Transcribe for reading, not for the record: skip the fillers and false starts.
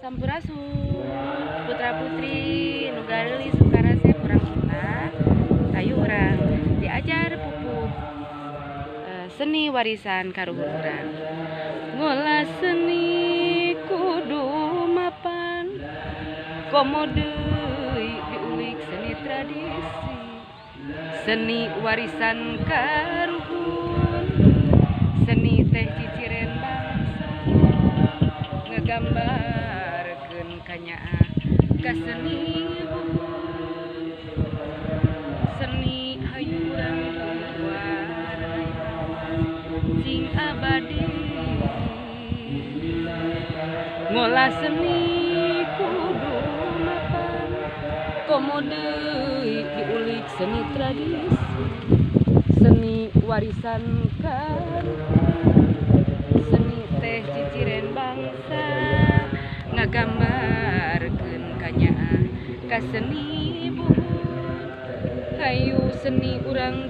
Sampurasun putra putri nu gareulis nu karasep urang Sunda, hayu urang diajar pupuh seni warisan karuhun urang. Ngolah seni kudu mapan, komo deui diulik seni tradisi, seni warisan karuhun. Seni teh ciciren bangsa, ngagambarkeun kanyaah kaseni buhun. Seni hayu urang juara sing abadi. Ngolah seni kudu mapan, komo deui diulik seni tradisi, seni warisan karuhun. Seni teh ciciren bangsa, ngagambarkeun kanyaah kaseni buhun. Hayu seni urang.